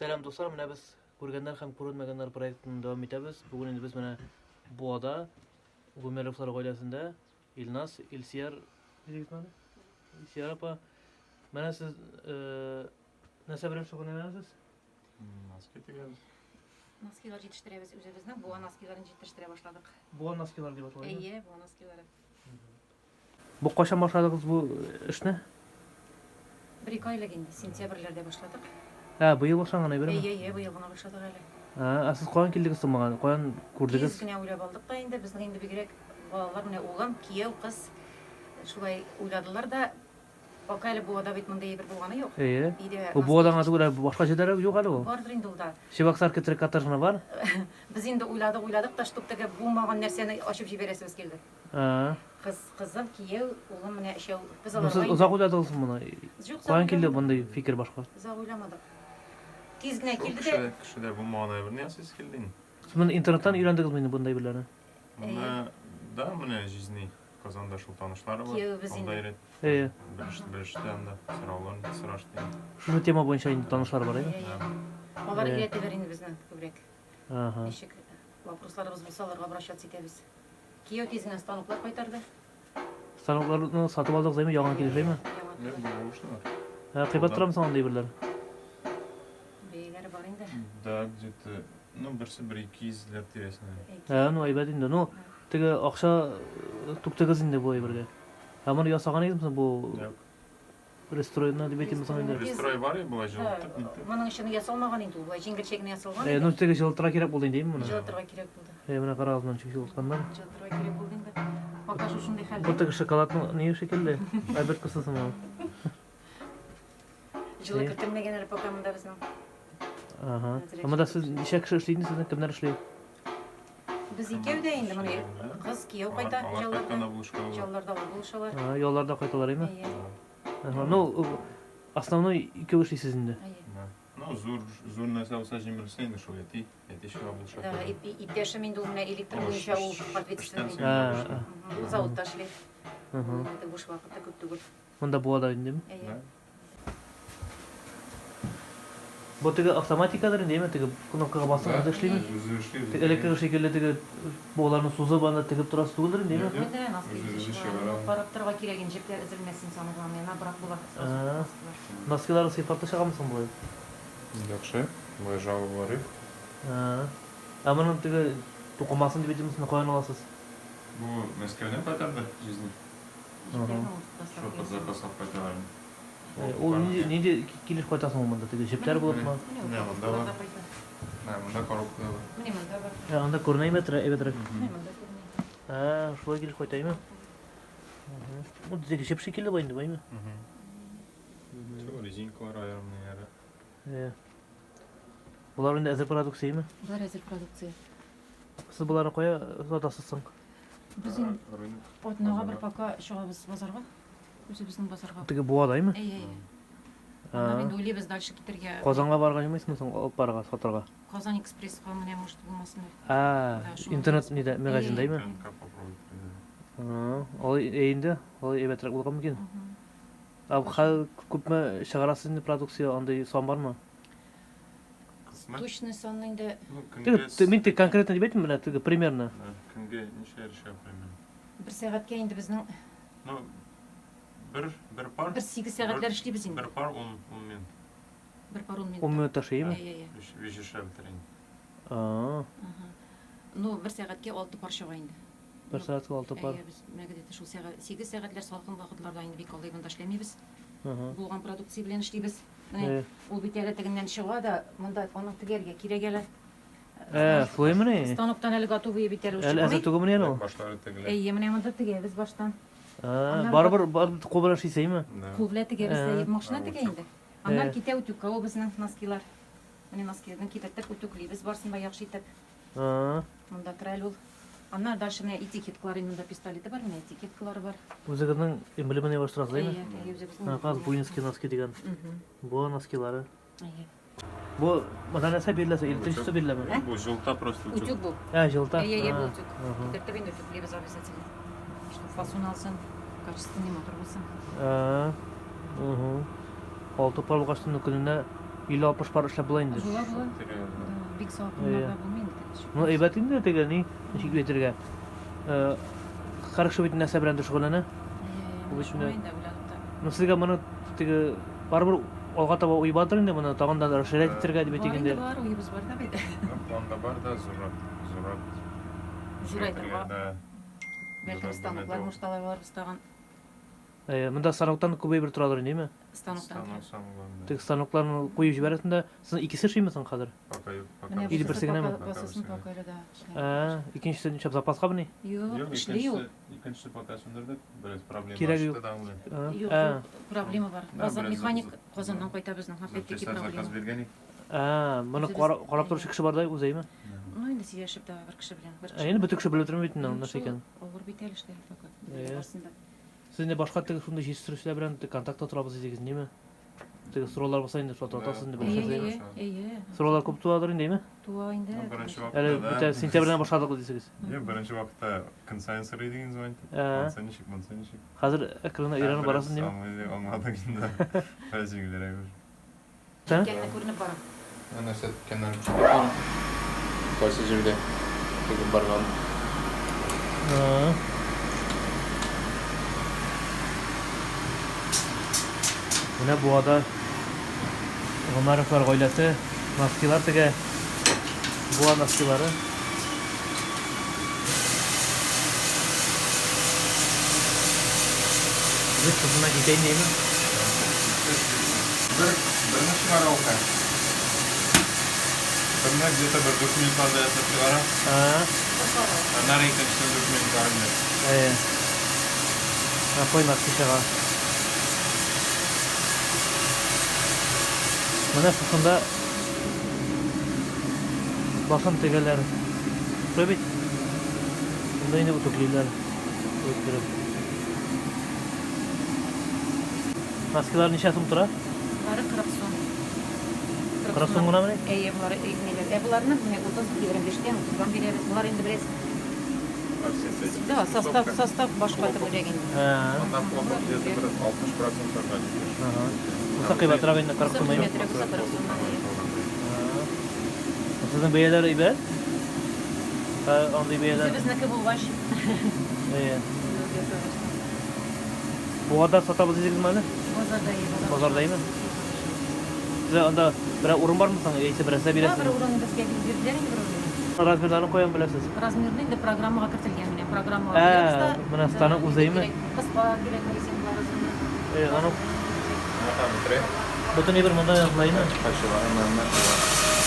Сәлам, дуслар! Менә без Күргәннәр һәм күренмәгәннәр проектын дәвам итәбез. Бүген инде без менә Буада Гумеровлар гаиләсендә Илназ, Илсияр, ничек исеме? Илсияр апа. Менә сез э, нәрсә белән шөгыльләнәсез? Носки тегәбез. Носкилар җитештерәбез үзебезнең. Буа носкиларын җитештерә башладык. Буа носкилар дип атала. Әйе, буа носкилары. Бу кайчан башладыгыз бу эшне? Бер-ике айлык инде, сентябрьләрдә башладык. Ә, быел башланган әйберме? Әйе, әйе, быел гына башладык әле. Ә, ә сез каян килдегез соң моңа? Каян күрдегез? Тиз генә уйлап алдык та инде, безнең инде бигрәк балалар, менә улым, кияү, кыз шулай уйладылар да. Пока әле Буада бит мондый әйбер булганы юк. Әйе. Өйдә Бу Буада гына түгел, ә башка җирдә дә юк әле ул. Бардыр инде ул да. Чебоксарка трикотажына бар. Без инде уйладык, уйладык та, чтоб теге булмаган нәрсәне ачып җибәрәсебез килде. Ә. Кыз, кызым, кияү, улым менә өчәү. Без Ну, аларга сез инде. озак уйладыгыз моны? Юк, озак Каян килде уйламадык. мондый фикер башка? Озак уйламадык. Тиз генә Шул килде дә. кешедә, кешедә булмаган әйберне ясыйсы килде инде. Сез моны интернеттан өйрәндегезме инде мондый әйберләрне? Моны, да, менә җизни Казанда шул танышлары бар. Киявебез Анда инде. өйрәт. Әйе. Белеште, белеште анда. Сораулар сорашты инде. Шушы тема буенча инде танышлар бар, әйе? Әйе, Да. Алар Әйе. өйрәтәләр инде безне күбрәк. Ага. Ничек вопросларыбыз булса, аларга обращаться итәбез. Кияү тиз генә станоклар кайтарды. Станокларны сатып алдыгыз, әйме? Яңа килеш, әйме? Яңа Юк, түгел. бу бушны бар. Ә, кыйбат торамы соң андый әйберләр? Бәяләре бар инде. Да, где-то, ну, берсе бер 200 ләр тирәсендә. Ә, ну әйбәт инде. Ну, теге акча түктегез инде бу әйбергә. Ә моны ясаган идегезме соң бу Юк. пристройны дип әйтимме соң инде? Пристрой бар и болай җылытып, нитеп. Моның өчен ясалмаган инде ул, болай җиңелчә генә ясалган Э, иде. ну теге җылытырга кирәк булды инде, әйеме моны? Җылытырга кирәк булды. Э, менә карагыз, моны ничек җылытканнар. Җылытырга кирәк булды инде. Пока шушындый Бу хәлдә. теге шоколадның ни шикелле? Оберткасы сыман. Җылы кертелмәгән әле пока монда безнең. Ага. Ә монда сез ничә кеше эшли инде сезнең? Кемнәр эшли? Без икәү дә инде моны кыз, кияү кайта Алар ялларда. кайтканда булышкалар. Ялларда алар булышалар. Ага, ялларда кайталар, әйме? Әйе. Ага, ну, основной икәү эшлисез инде. Әйе. Да. Ну, зур, зур нәрсә булса җимерелсә инде шул әти, әти чыга булыша. Да, иптәшем инде ул менә электр буенча ул ответственный. А, Ул заводта эшли. Ага. Инде буш вакыты күп түгел. Монда Буада индеме? Әйе. Бу теге автоматикадыр инде, әйме? Теге кнопкага басып үзе эшлиме? Үзе эшли. Теге элеккеге шикелле теге буаларны сузып анда тегеп торасы түгелдер инде, әйме? Юк, Да, носки үзе үзе үзе чыгара. чыгара. Карап торырга кирәк инде, җепләр өзелмәсен, самое главное, на брак була сразу А. носкилар. Носкилары сыйфатлы чыгамы соң болай? Яхшы. Болай жалобалар юк. А. Ә моның теге тукымасын дип әйтимме, каян аласыз? Бу Мәскәүдән кайтарды җизни. Җепләрне ул Шул доставка под ясый. заказ алып кайталар инде. Ул нинди нинди килеш кайта соң ул монда? Теге җепләр булыпмы? Менә Менә монда упаковкалар бар. да кайта. Менә монда коробкада бар. Менә монда бар. Ә, анда күренә әйбәтрәк, әйбәтрәк. Менә монда күренә. Ә, шулай килеш кайта, әйме? Ул теге җеп шикелле бу инде, әйме? Шул резинкалар аерым ниләре. Э. Болар инде әзер продукция, әйме? Болар әзер продукция. Сез боларны кая сатасыз соң? Без инде Рынок. атнага бер пока чыгабыз базарга. Үзебезнең базарга. Теге Буада, әйме? Әйе, әйе. Аннан инде уйлыйбыз дальше китәргә. Казанга барырга җыймыйсызмы соң, алып барырга, сатырга? Казан экспресска менә может булмасын. А, Да, шул. интернет нидә, магазинда, әйме? НК попробовать. А, алай әй инде, алай әйбәтрәк булырга мөмкин. Ә хәл күпме чыгарасыз инде продукция, андый сан бармы? Кысмы? Точный санны инде Ну, Теге, көнгә мин тек конкретно дип әйтмим, менә теге примерно. Да, көнгә ничә чыга примерно? бер сәгатькә инде безнең Ну, бер бер пар. бер 8 сәгатьләр эшлибез инде. Бер пар 10 10 минут. Бер пар 10 минут. 10 минут ташыймы? Әйе, әйе. Биш биш эшләп бетерә инде. А, Ага. Ну, бер сәгатькә 6 пар чыга инде. бер сәгатькә 6 пар. Әйе, без менә где-то шул сәгать 8 сәгатьләр салкын вакытларда инде бик алай монда эшләмибез. Ага. Булган продукция белән эшлибез. Менә Э, ул бит әле тегеннән чыга да, монда аны тегәргә кирәк әле. Э, шулаймыни? Станоктан әле готовые бит әле ул Әле әзер чыкмый. түгелмени әле ул? Башлары тегелә. Әйе, менә монда тегәбез баштан. А, Аннан барыбер барыбер кул белән эшлисеңме? Да. Кул белән тегәбез, Э. әйе, машина А, тегә утюг. инде. Аннан Э. китә утюгка ул безнең носкилар. Менә носкиларны кипертеп утюглибез барысын да яхшы итеп. А, Монда тора әле ул. Аннан дальше менә этикеткалар инде монда пистолеты бар, менә этикеткалары бар. Үзегезнең эмблеманы ябыштырасыз, әйме? Әйе, әйе, үзебезнең. Каз буинский носки дигән. Бу носкилары. Әйе. Бу монда нәрсә бирелә? Электричество биреләме? Бу җылта просто утюг. Утюг бу. Ә, җылта. Әйе, әйе, бу А, утюг. ага. Кипертеп инде утюглибез обязательно. Чтоб фасон алсын, качественный матур булсын. А, угу. Алты пар булгач көненә 50-60 пар эшләп була инде. Була, була. Да, бик салкыннарда булмый инде теге. Ну, әйбәт инде теге ни, ничек әйтергә. Э, һәр кеше бит нәрсә белән дә шөгыльләнә. Ул бит инде. Ну, сезгә моны теге барыбер алга таба уй бардыр инде моны тагын да расширять итәргә дип әйтик инде. Бар, уебыз бар да бит. Ну, планда бар да, зуррак, зуррак. Зурайтырга. Да. Бәлкем станоклар мушталар аларбыз тагын. Э, монда станоктан күп әйбер торадыр инде, әйме? Станоктан. Станок самый главный. Теге станокларны куеп җибәрәсең дә, сезнең икесе эшлиме соң хәзер? Пока юк, пока. Менә Или бусы берсе генәме? пока- Басысын пока әле да. эшләми. Ә, икенчесе нишләп запаска мени? Юк, Юк, эшли ул. икенчесе, икенчесе пока сүндердек. Бераз проблема Кирәге юк. ачты да ул. Ә, Юк, ә, юк, проблема бар. Да, Казан бераз механик Казаннан кайта безнең, опять-таки Запчастьлар заказ проблема. биргән идек. ә, моны Үзебез- карап торучы кеше бар да үзе, әйме? Ну, инде сөйләшеп тә бер кеше белән. Бер Ә, кеше. инде бөтен кеше белеп тормый бит инде Юк, нәрсә шул икәнен. Авыр бит әле эшләр пока. Әйе. Барсын да. Сез инде башка теге шундый җитештерүчеләр белән контактта торабыз дидегез, ниме? Теге сораулар булса инде шалтыратасыз инде Да. Әйе, белешәсез. әйе, әйе. Сораулар күп туадыр инде, әйме? Туа инде. Ну, беренче вакытта, Әле да. бөтә сентябрьдән башладык дисегез. Юк, беренче вакытта көн саен сорый идек звонить. Ә. Монсы ничек, монсы ничек. Хәзер әкренләп өйрәнеп барасың, диме? Аңладык инде. Хәзер җиңелрәк уже. Ә? Икәнне күренеп бара. Нәрсә ткәннәрен күрсәтеп Кайсы җирдә тегеп барган. Ә. Менә Буада Гомәровлар гаиләсе носкилар тегә. Буа носкилары. Без шушыннан китә инде, әйме? Бер берне чыгара ул хәзер. Берне где-то бер 4 минутларда ясап чыгара. Ә, Аннары икенчесен 4 минутлар инде. әйе. Какой носки чыга. Менә шушында башын тегәләр. Шулай бит? Монда инде үтүклиләр. Үттереп. Носкилар ничә сум тора? Болары 40 сум. 40 сум гынамыни? Әйе, болары ниләр. Ә боларны менә 30, 25-тән, 30-дан бирәбез. Болар инде бераз Да, состав, состав башка төрлерәк инде. Ә, Анда хлопок где-то бер 60 процентларга җитә. ага. Булса кыйбатрак инде 40 сум. әйме? Кыйбатрак булса 40 сумнан. Ә. Сезнең бәяләр әйбәт? Ә, андый бәяләр. Үзебезнеке булгач. Әйе. Буада сатабыз дидегезме әле? Базарда е, Базарда әйме? Сездә анда берәр урын бармы соң? Яисә берәрсә Да, бер бирәсез? урын безгә бирделәр инде бер урын. Размерларын каян беләсез? Размерны инде программага кертелгән менә программага. Ә, куябыз да, менә станок да, үзе әйме? кирәк, Кыска кирәк резинкалар озынны. Әйе, аны Менә бетерә. бөтен әйбер монда языла әйме? Кайчылары,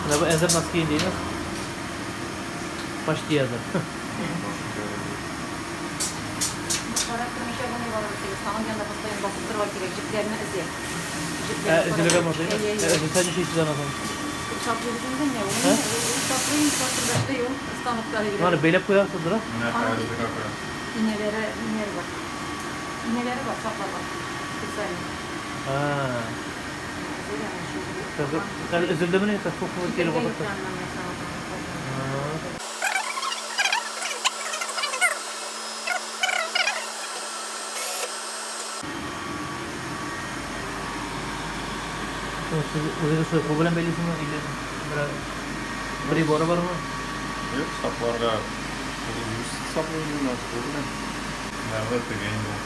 Менә бу әзер носки инде, әйме? Почти әзер. Карап тормыйча булмый барыбер теге станок янында постоянно басып торырга кирәк, җепләрне эзе. Ә, Җепләрне өзелергә карап- мөмкин. Әйе, Ә, әйе. Өзелсә ничек итәсез аны соң? Шатлыйбыз инде менә, ул Ә? ул шатлый, шатлый эшли ул станокта Моны йөрә. бәйләп куясыздыр, а? Менә хәзер какой. Инәләре, инәләре бар. Инәләре бар, сакларга. Специально. Ә. Эзе дә менә шул. Хәзер хәзер өзелдемени? Күпме килеп Җепләргә вакытта? юк аннан менә станок. Ә. Сез үзегез шулай кул белән бәйлисезме или берәр приборы бармы? Юк, сапларга үзебез саплыйбыз инде, кул белән. Нәрдә тегә инде.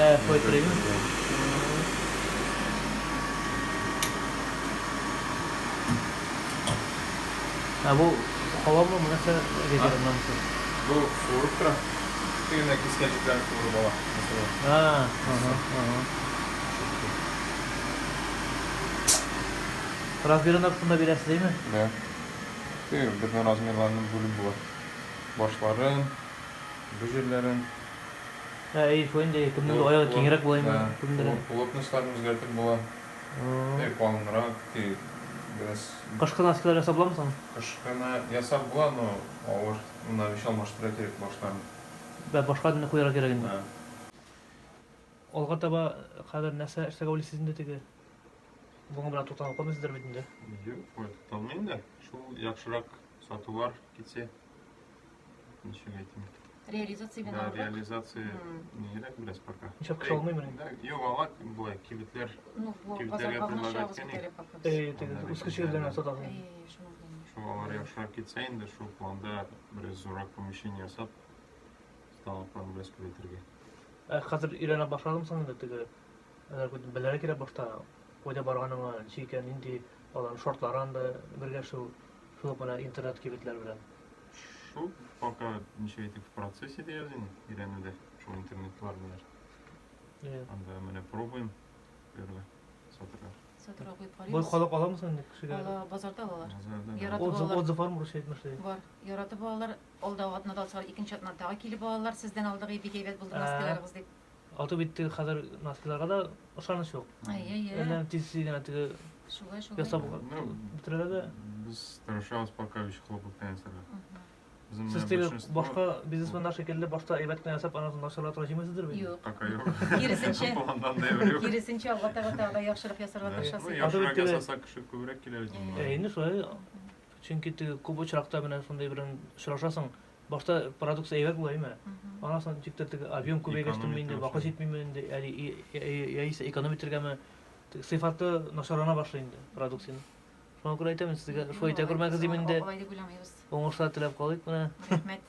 Ә, шулай иттерәме? Ә бу һавамы, бу нәрсә гәҗәләнмәмсе? Бу суырып тора. Тегенә кискән җепләрне суырып ала. Мәсәлән. А, ага, ага. Размерын да шунда бирәсез, әйме? Да. Теге бөтен размерларны бүлеп була. Башларын, бу җирләрен. Ә, әй, шулай инде, кемнеңдер аягы киңрәк була инде, кемнеңдер. Плотностьларын үзгәртеп була. Теге калынрак, теге бераз Кышкы носкилар ясап буламы соң? кышкыны ясап була, но авыр. Моннан ич алмаштырырга кирәк башларын. Бә, башка дөнья куярга кирәк инде. Да. Алга таба хәзер нәрсә эшләргә уйлыйсыз инде теге? Моның белән тукталып калмыйсыздыр бит инде. Юк, болай тукталмый инде. Шул яхшырак сатулар китсә, ничек әйтим. Реализация белән Да, авыррак. реализация нирәк бераз пока. Нишләп кеше алмыймыни? Да, юк, ала болай кибетләр. Ну, бу Кибетләргә базарга гына предлагать чыгабыз итә бит әле пока без. Э, теге Анда үз бит кешеләрдән инде. сатасың. Әй, шуның белән. Шул алар яхшырак китсә инде, шул планда бераз зуррак помещение ясап, станокларны бераз күбәйтергә. Ә хәзер өйрәнә башладым соң инде теге. Әгәр бит белергә кирәк башта, кайда барганыңа, ничек икән, нинди аларның шартлары анда бергә шул шул ук менә интернет кибетләр белән. Шул пока ничек әйтик, в процессе дияз инде, өйрәнүдә, шул интернетлар белән. Э, Анда менә пробуем бергә сатырга. Сатырга куеп Бу карыйбыз. халык аламы соң инде кешегә? Ала, базарда алалар. Базарда, да. Яратып Отзыв, алалар. отзыв бармы русча әйтмешли? Бар. Яратып алалар. Алда атнада алсалар, икенче атнада тагы килеп алалар. Сездән алдык, бик әйбәт булды Ә. носкиларыгыз дип. Аты бит теге хәзер носкиларга да ышаныч юк. Әй, әй, әй. Әллә тиз генә теге Шулай, шулай. ясап Ну, бетерәләр дә. Без тырышабыз пока өч хлопоктан ясарга. Мгм. Безнең Сез менә теге большинство башка бизнесменнар шикелле башта әйбәт кенә ясап, аннан соң начарлатырга җыймыйсыздыр бит? Юк. Пока юк. Киресенчә. Пландан да юк. Киресенчә, алга таба тагы да яхшырак ясарга Да. тырышасыз. Ну, Аты яхшырак бит теге- ясасак, кеше күбрәк килә бит инде. Ә инде шулай, чөнки теге күп очракта менә шундый белән очрашасың. Башта продукция әйбәт була, әйме? Мгм. Аннан соң ничектер теге объем күбәйгәч Экономить инде, итә вакыт башлый. җитмиме инде, әле яисә экономить итәргәме, теге сыйфаты начарлана башлый инде продукцияның. Шуңа күрә әйтәм, сезгә шулай итә күрмәгез дим инде. Алай дип уйламыйбыз. Уңышлар теләп калыйк менә. Рәхмәт.